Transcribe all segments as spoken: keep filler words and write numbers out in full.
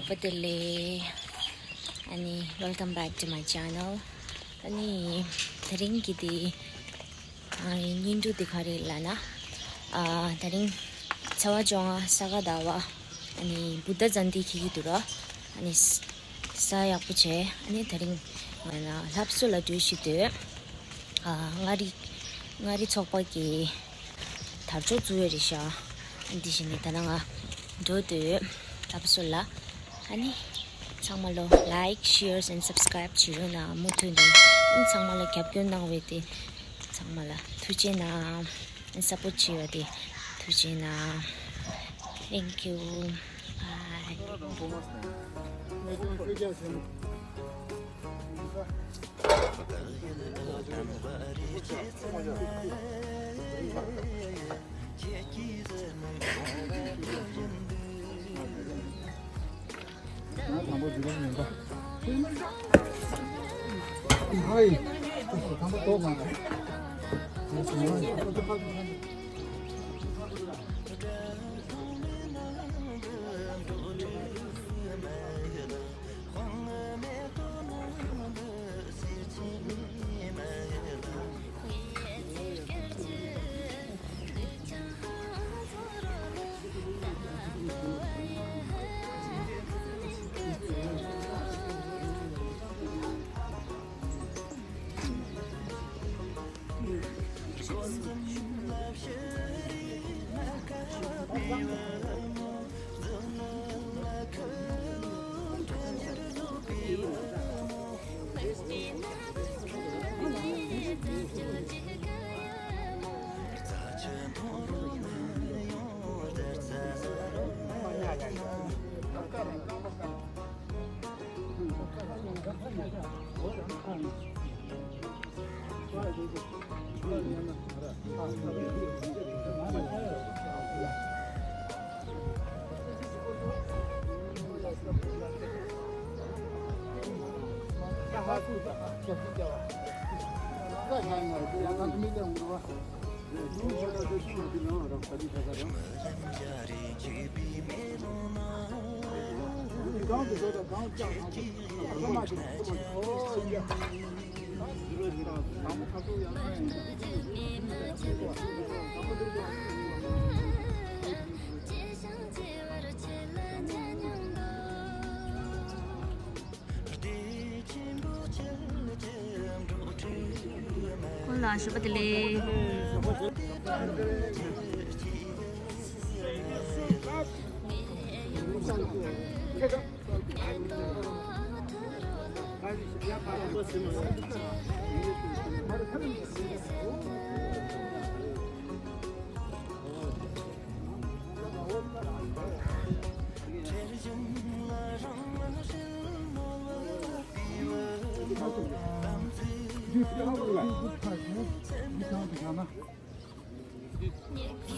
བདེ་ལེགས། ཨ་ནི། Welcome back to my channel. ཨ་ནི། དེ་རིང་གི་དེ། ཨ་ནི་བརྙན་ཐུང་དེ་ག་རེ་ལབ་ན། ཨ། དེ་རིང་ཚེས་པ་བཅོ་ལྔ་ས་ག་ཟླ་བ། ཨ་ནི་བུདྡྷ་ཛ་ཡན་ཏི་འཁེལ་གྱི་འདུག་ར། ཨ་ནི་ས་ཡག་པོ་བྱས། ཨ་ནི་དེ་རིང་ང་ལྷ་གསོལ་ལ་འགྲོ་བཞིན་འདུག་ཨ། མངའ་རིས། མངའ་རིས་ཚོགས་པ་གི་དར་ལྕོག་བཙུགས་ཡོད་རེད་ཤག་འདི་བཞིན་ནི་ད་ནང་ང་འགྲོ་འདོད་ཡོད། ལྷ་གསོལ་ལ། ཨ་ནི། ཚང་མ་ལོ་like, shares and subscribe བྱེད་རོགས་གནང་། མུ་མཐུད་ནས་ཨ་ནི་ཚང་མ་ལ་རྒྱབ་སྐྱོར་གནང་བའི་དེ་ཚང་མ་ལ་ཐུགས་རྗེ་གནང་། ཨ་ནི་support བྱེད་པའི་དེ་ཐུགས་རྗེ་གནང་། Thank you. Bye. ཁོང་ལ་ཞུ་བ་དེ་ལས།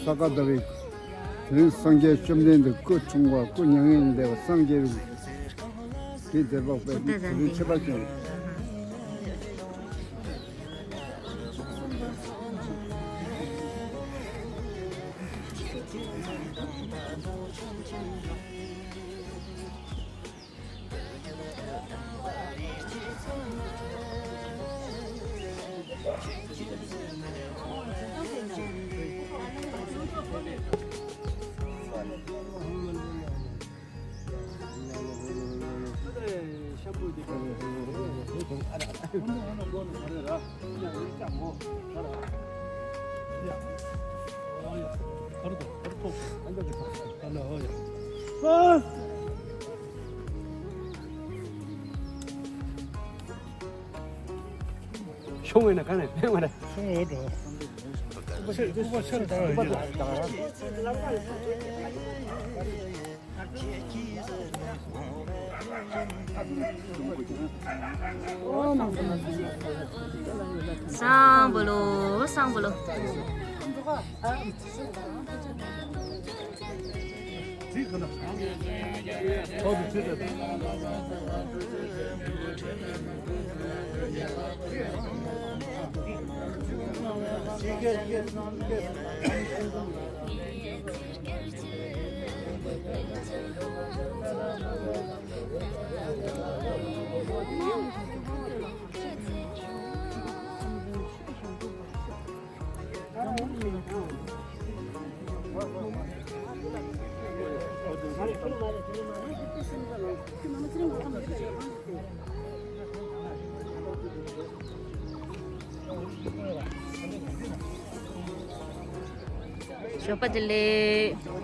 ས་ག་ཟླ་བའི་དེ་རིང་སངས་རྒྱས་བཅོམ་ལྡན་འདས་སྐུ་འཁྲུངས་པ། སྐུ་མྱ་ངན་ལས་འདས་པ། སངས་རྒྱས་པའི་དེའི་མཛད་པ་དཔེ་དེ་རིང་ཁྱད་པར་ཅན། ཤོང་བས་ན་ག་ནས་ཕན་མ་རེད། ཤོང་བས་འགྲོ། སང་བོ་ལོ། སང་བོ་ལོ། ཞོགས་པ་བདེ་ལེགས།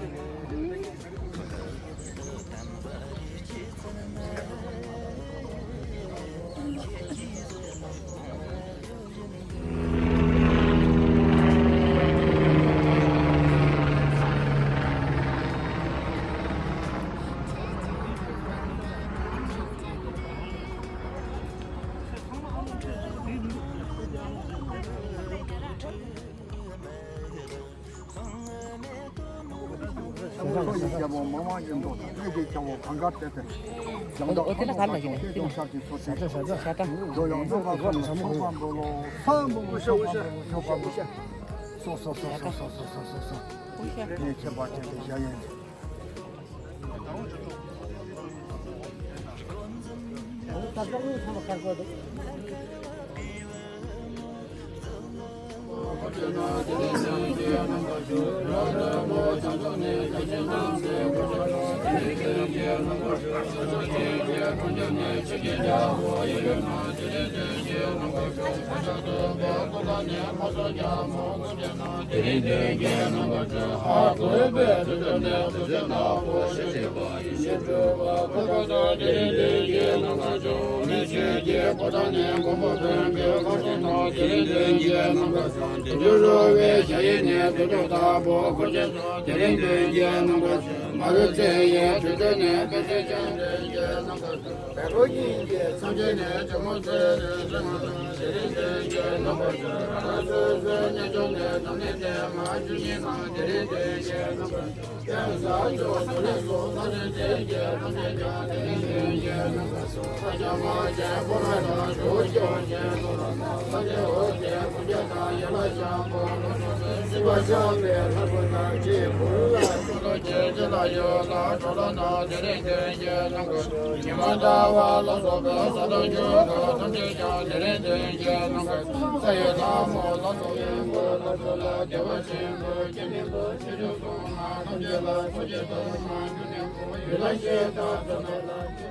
དེ་རིང་དོན་གྱི་རྣམ་པར་གྲོལ། ཧ་གོ་བའི་དུས་སུ་ནས་དུས་སུ་ནག་པོ་ཞེས་བྱ་བ་ཡེ་ཤེས་སྤྲོས་པ་ཁོ་བོ་དང་། དེ་རིང་དོན་གྱི་རྣམ་པར་གྲོལ། མི་ཆོས་ཀྱི་གོ་ཐང་ནས་མགོན་པོ་བོན་པོའི་ཁ་ཆེན་དང་། དེ་རིང་དོན་གྱི་རྣམ་པར་གྲོལ། དུད་འགྲོ་རོ་བའི་ཞ་ཡི་ནས་དུད་འགྲོ་དྭགས་པོ་ཁོ་ཆེན་དང་། དེ་རིང་དོན་གྱི་རྣམ་པར་གྲོལ། མ་རུ་ཚེ་ཡི་དུད་འགྲོ་ནས་དཔེ་ཆ་ཅན། དོན་གྱི་རྣམ་པར་གྲོལ། བལ་པོ་གཉིས་ཀྱི་ཚངས་པའི་ནས་ཇོ་མོ་ཚེ་རིང་ཚེ་མ་དང་། དེ་རིང་དོན་གྱི་རྣམ་པར་གྲོལ། ཁ་སོ་སོའི་རྣལ་འབྱོར་ནས་དམ་ལས་ཏེ་མ་བཅུ་གཉིས་དང་། དེ་རིང་དོན་གྱི་རྣམ་པར་གྲོལ། ཀྱང་ས་ཕྱོགས་དུ་ལེན་སོགས་ས་ནས་དེ་རྒྱལ་ཐམས་ཅད་ཀྱང་། དེ་རིང་དོན་གྱི་རྣམ་པར་གྲོལ། ས་ཆ་མ་ཆེན་པོ་ལ་དང་ཞོ་སྐྱོང་ཆེན་པོ་ལ་དང་། ས་ཆེན་འོ་བརྒྱལ་ཀུན་ཁྱབ་དང་། ཡན་ལག་ཤམ་པོ་ལ་སོགས་པའི། སྲིད་པ་ཤམ་པའི་ལྷ་སྐུ་དང་། ཅེས་གུ་རུ་ལ་ཆོས་ལོ་རྒྱལ་ཅི་ལ་ཡོད་ལ་གྲོ་ལ་ན། དེ་རིང་དོན་གྱི་རྣམ་པར་གྲོལ། ཉི་མ་ཟླ་བ་ལ་སོགས་པའི་ས་དང་ཆུ་ཁམས་ཐམས་ཅད་ཀྱང་། དེ་རིང་དོན་གྱི་རྣམ་པར་གྲོལ། ས་ཡི་ལྷ་མོ་ལ་སོགས་པའི་འཁོར་ལ་སོགས་ལ། བདེ་བ་ཆེན་པོ་སྐྱེ་མེད་པ་ཆོས་སྐྱོང་སྲུང་མ་ཐམས་ཅད་ལ། འཁོར་གྱི་བདག་མ་འབྱུང་གནས་ཀུན་ཡུལ་ལ་ཤེས་དང་ཐོབ་པ་ལ།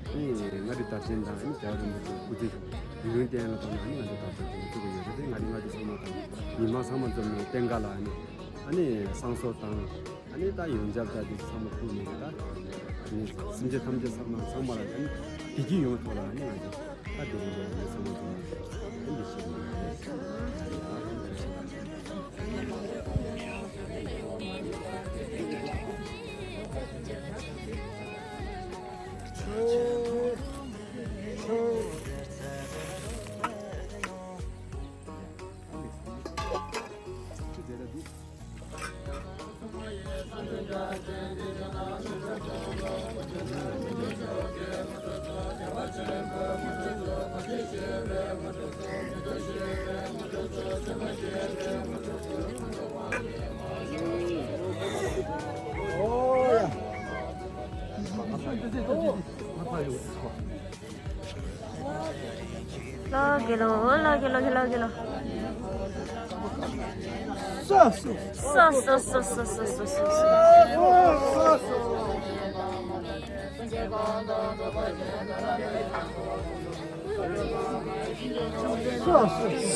ཨ་ནི་ང་རི་དར་ཆེན་དང་ཨ་ནི་རྒྱལ་བ་རིན་པོ་ཆེ་སྐུ་ཚེ་ཡུན་རིང་བརྟན་ལ་བཏང་ནས། ཨ་ནི་ང་རི་དར་ཆེན་དེ་ཚུགས་ཀྱི་ཡོད་རེད་དེ། ང་རི་ང་རི་ཚང་མ་དང་ཉི་མ་ཚང་མ་འཛོམས་ནས་བསྟན་དགའ་ལ། ཨ་ནི་ཨ་ནི་བསང་གསོལ་དང་ ཨ་ནི་ད་ཡོངས་ཁྱབ་ད་དེ་ཚང་མ་ཐུག་ནས་ད་ཨ་ནི་སེམས་ཅན་ཐམས་ཅད་ཚང་མ་ཚང་མ་ལ་ཨ་ནི་བདེ་སྐྱིད་ཡོང་བའི་ཐོག་ལ་ཨ་ནི་ང་ཚོ་ད་དེ་རིང་འདི་ཚང་མ་འཛོམས་ནས་ཨ་ནི་འདི་བྱེད་ཀྱི་ཡོད་རེད། ཨ་ནི་ཐུགས་རྗེ་ཆེ། ལ་གེ་ལོ། ལ་གེ་ལོ། ལ་གེ་ལོ། སོ་སོ་སོ་སོ་སོ་སོ་སོ། སོ་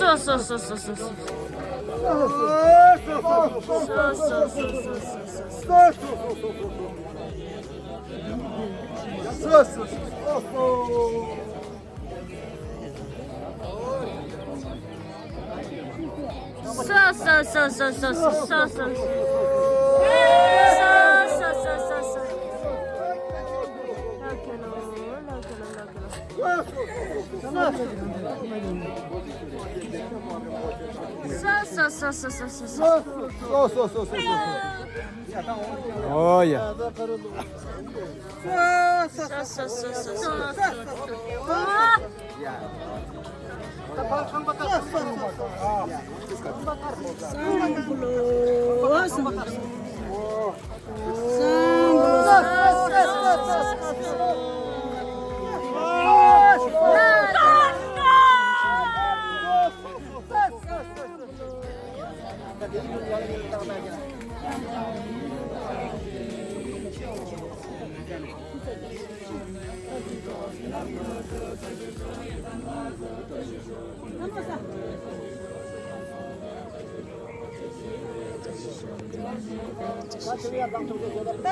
སོ་སོ་སོ་སོ་སོ། སོ་སོ་སོ་སོ་སོ་སོ། སོ་སོ་སོ་སོ་སོ། ཨོ་ཡ། ད་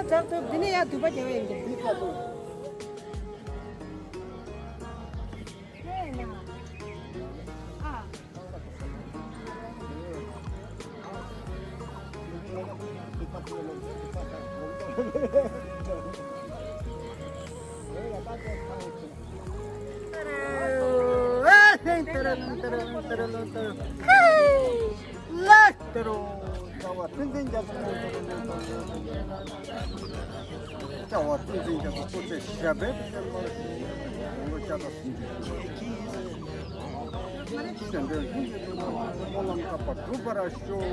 ཚར་ཐུབ་འདི་ནས་ཡར་དུ་པ་རྒྱབ་ཡིན་གྱི། འདི་ཚར་ཐུབ། ལ་དེ་རུ་རྩ་བ་ཏིང་འཛིན་རྒྱ་མཚོ། རྩ་བ་ཏིང་འཛིན་རྒྱ་མཚོ་སྐུ་ཚེ་ཞབས་པད་བརྟན་པར་ཤོག་ལོ་བརྒྱ་དང་སུམ་ཅུ་ཞིག་གསོན་པོའི་ལྷུན་གྱིས་གྲུབ་པའི་སྨོན་ལམ་དག་པ་འགྲུབ་པར་ཤོག་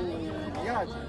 ཡ།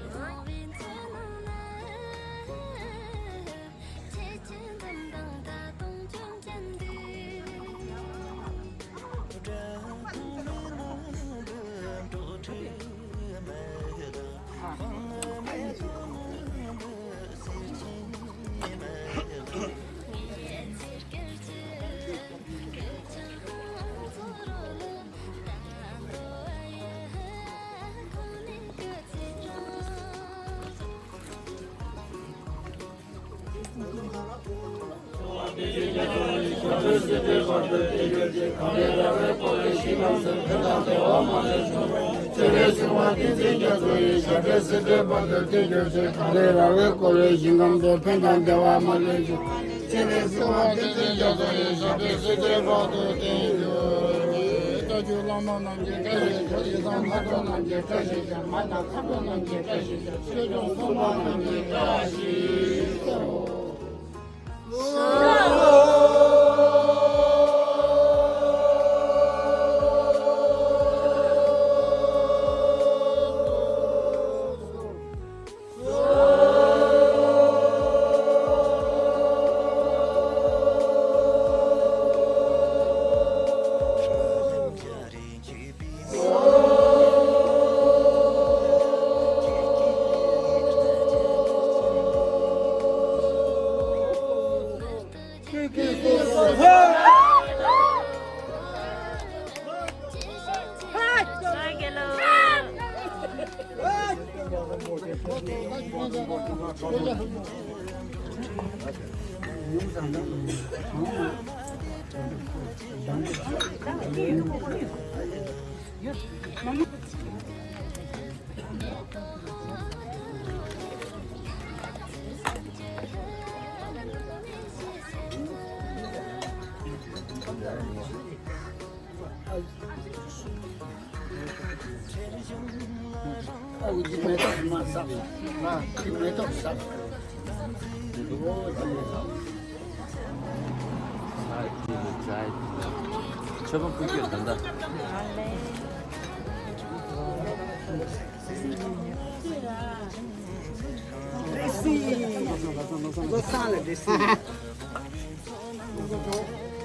མཆོད་པ་ཕུལ་རྒྱུ་ད་ལྟ།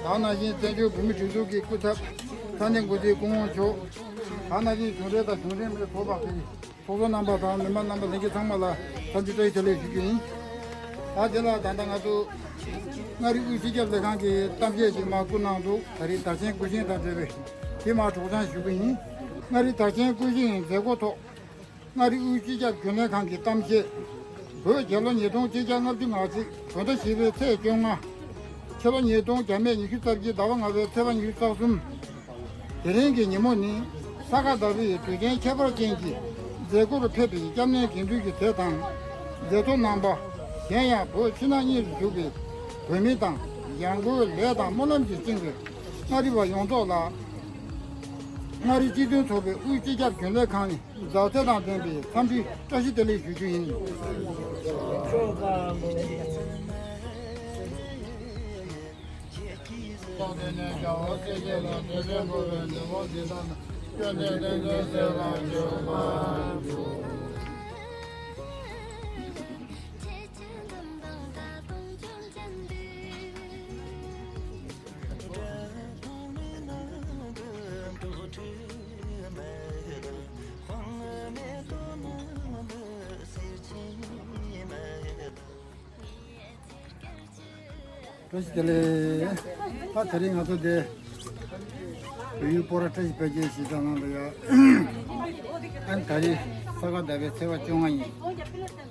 ད་ནང་བཞིན་བཙན་བྱོལ་བོད་མིའི་སྒྲིག་འཛུགས་ཀྱི་སྐུ་ཚབ་ས་གནས་འགོ་ཁྲིད་སྐུ་ངོ་མཆོག་ད་ནང་བཞིན་གཞུང་འབྲེལ་དང་གཞུང་འབྲེལ་མིན་པའི་ཚོགས་པ་ཁག་གི་ཚོགས་གཙོ་རྣམ་པ་དང་མི་མང་རྣམ་པ་ལྷན་རྒྱས་ཚང་མ་ལ་འཚམས་འདྲི་བཀྲ་ཤིས་བདེ་ལེགས་ཞུ་རྒྱུ་ཡིན། ད་དེ་ལ་ད་ལྟ་ང་ཚོ་མངའ་རིས་དབུས་སྤྱི་ཁྱབ་ལས་ཁང་གིས་གཏམ་བཤད་ཅིག་མར་བསྐུར་གནང་འདུག་ད་རེས་དར་ཆེན་སྐུ་ཆེན་དང་འབྲེལ་བའི་དེ་མར་སྒྲོག་སྦྱང་ཞུ་གི་ཡིན། མངའ་རིས་དར་ཆེན་སྐུ་ཆེན་མཛད་སྒོ་ཐོག་མངའ་རིས་དབུས་སྤྱི་ཁྱབ་རྒྱུན་ལས་ཁང་གི་གཏམ་བཤད། བོད་རྒྱལ་ལོ་ཉིས་སྟོང་ཆིག་བརྒྱ་ལྔ་བཅུ་ང་གཅིག་བོད་ཟླ་བཞི་པའི་ཚེས་བཅོ་ལྔ། ཕྱི་ལོ་ཉིས་སྟོང་བརྒྱ་མེད་ཉི་ཤུ་རྩ་བཞི་ཟླ་བ་ལྔ་པའི་ཚེས་པ་ཉི་ཤུ་རྩ་གསུམ། དེ་རིང་གི་ཉིན་མོ་ནི་ས་ག་ཟླ་བའི་དུས་ཆེན་ཁྱད་པར་ཅན་གྱི་མཛད་སྒོར་ཕེབས་པའི་སྐྱབས་གནས་དགེ་འདུན་གྱི་སྡེ་དང་། མཛད་གཙོ་རྣམ་པ། གཞན་ཡང་བོད་ཕྱི་ནང་གཉིས་སུ་བཞུགས་པའི་བོད་མི་དང་། ཡང་སྒོས་ལས་དང་སྨོན་ལམ་གྱིས་བཅིངས་པའི་མངའ་རིས་པ་ཡོངས་རྫོགས་ལ། མངའ་རིས་སྤྱི་མཐུན་ཚོགས་པའི་དབུས་སྤྱི་ཁྱབ་རྒྱུན་ལས་ཁང་ནས་མཛའ་བརྩེ་དང་ལྡན་པའི་འཚམས་འདྲི་བཀྲ་ཤིས་བདེ་ལེགས་ཞུ་རྒྱུ་ཡིན། བཀྲ་ཤིས་བདེ་ལེགས། ད་དེ་རིང་ང་ཚོ་འདི་བལ་ཡུལ་སྤོ་ར་བཀྲ་ཤིས་དཔལ་སྒྱུར་གཞིས་ཆགས་ནང་ལ་ཡ། ཨ་ནི་ད་རེས་ས་ག་ཟླ་བའི་ཚེས་པ་བཅོ་ལྔ་ཡིན།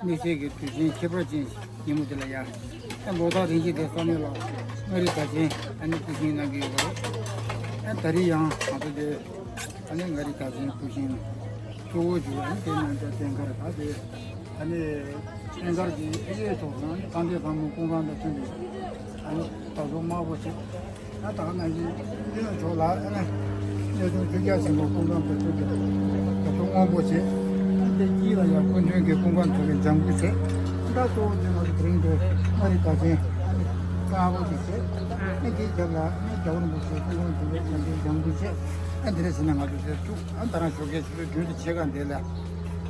དམིགས་བསལ་གྱི་དུས་ཆེན་ཁྱད་པར་ཅན་ཉིན་མོ་འདི་ལ་ཡ། ཨ་ལོ་ཟླ་རིམ་བཞིན་དེ་ས་གནས་ལ་མངའ་རིས་དར་ཆེན་ཨ་ནི་སྐུ་བཞེངས་གནང་གི་ཡོད་པ་རེད། ཨ་ད་རེས་ཡང་ང་ཚོ་འདི་ཨ་ནི་མངའ་རིས་དར་ཆེན་སྐུ་བཞེངས་གཙོ་བོ་བྱས་ཨ་ནི་དེ་ནང་དུ་བསྟན་མཁན་རེད། ད་དེ་ཨ་ནི་བསྟན་མཁན་གྱི་ཨེ་ཡོད་ཐོག་ནང་དཀའ་འདས་ཚང་མ་སྐུ་ཁམས་དང་མཐུན་པའི་ཨ་ནི་དར་ཚོགས་དམར་པོ་བྱས། ད་ད་ནང་བཞིན་ཨེ་ཡོད་ཕྱོགས་ལ་ཨ་ནི་གནས་ཆུང་ཆོས་རྒྱལ་ཆེན་པོ་སྐུ་ཁམས་དང་མཐུན་པའི་དར་ཚོགས་སྔོན་པོ་བྱས། ཨ་ནི་དེ་དཀྱིལ་ལ་ཡང་སྐུ་མདུན་གྱི་སྐུ་ཁམས་མཐུན་པའི་ལྗང་གུ་བྱས། ད་གཙོ་བོ་དེ་ང་ཚོ་དེ་རིང་དུ་མངའ་རིས་དར་ཆེན་ཨ་ནི་དཀར་པོ་ཅིག་བྱས། ཨ་ནི་དེའི་རྒྱབ་ལ་ཨ་ནི་རྒྱལ་བ་རིན་པོ་ཆེའི་སྐུ་ཁམས་མཐུན་པའི་ལྗང་གུ་ལྗང་གུ་བྱས། ཨ་ནི་དེ་འདྲ་བྱས་ན་ང་ཚོ་དེར་བཅུག་ཨ་ནི་ད་རང་ཞོགས་ཀས་ཆུ་ཚོད་བདུན་དང་ཕྱེད་ཀ་འདི་ལ་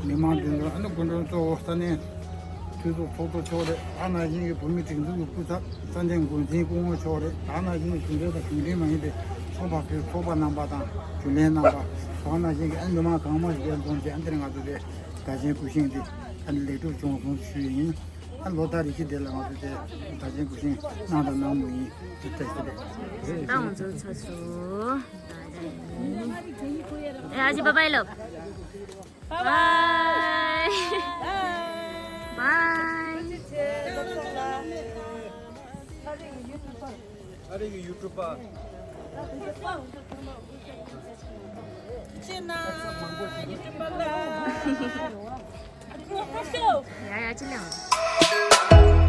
མི་མང་མདུན་དུ་ཨ་ནི་སྐུ་མགྲོན་གཙོ་བོ་ས་གནས་འཐུས་ཚོགས་ཚོགས་གཙོ་མཆོག་རེད། ད་ནང་བཞིན་གྱི་བོད་མིའི་སྒྲིག་འཛུགས་ཀྱི་སྐུ་ཚབ་ས་གནས་འགོ་འཛིན་སྐུ་ངོ་མཆོག་རེད། ད་ནང་བཞིན་གྱི་གཞུང་འབྲེལ་དང་གཞུང་འབྲེལ་མ་ཡིན་པའི་ཚོགས་པ་ཁག་ཚོགས་པ་རྣམ་པ་དང་རྒྱུན་ལས་རྣམ་པ། ད་ནང་བཞིན་གྱི་ཨ་ནི་མི་མང་གང་མང་ཞིག་འཛོམས་བྱས་ཨ་ནི་དེ་རིང་ང་ཚོ་དེ་དར་ཆེན་སྐུ་བཞེངས་འདི་ཨ་ནི་ལེགས་གྲུབ་བྱུང་སོང་ཞུ་ཡི་ཡིན། ཨ་ལོ་ཟླ་རེ་བཞིན་དེ་ལ་ང་ཚོ་དེ་དར་ཆེན་སྐུ་བཞེངས་གནང་དང་གནང་མུས་ཡིན། དེ་བཀྲ་ཤིས་བདེ་ལེགས། ད་ང་ཚོ་ཚར་སོང་། ཨ་ཅེ་བཱའི་བཱའི་ལོ། བཱའི་བཱའི། བཱའི། ཨ་རི་གི་ཡུ་ཊུབ་པ། ཅེ་ན་ཡུ་ཊུབ་པ་ལ། ཡ་ཡ་ཅི་ལེང་།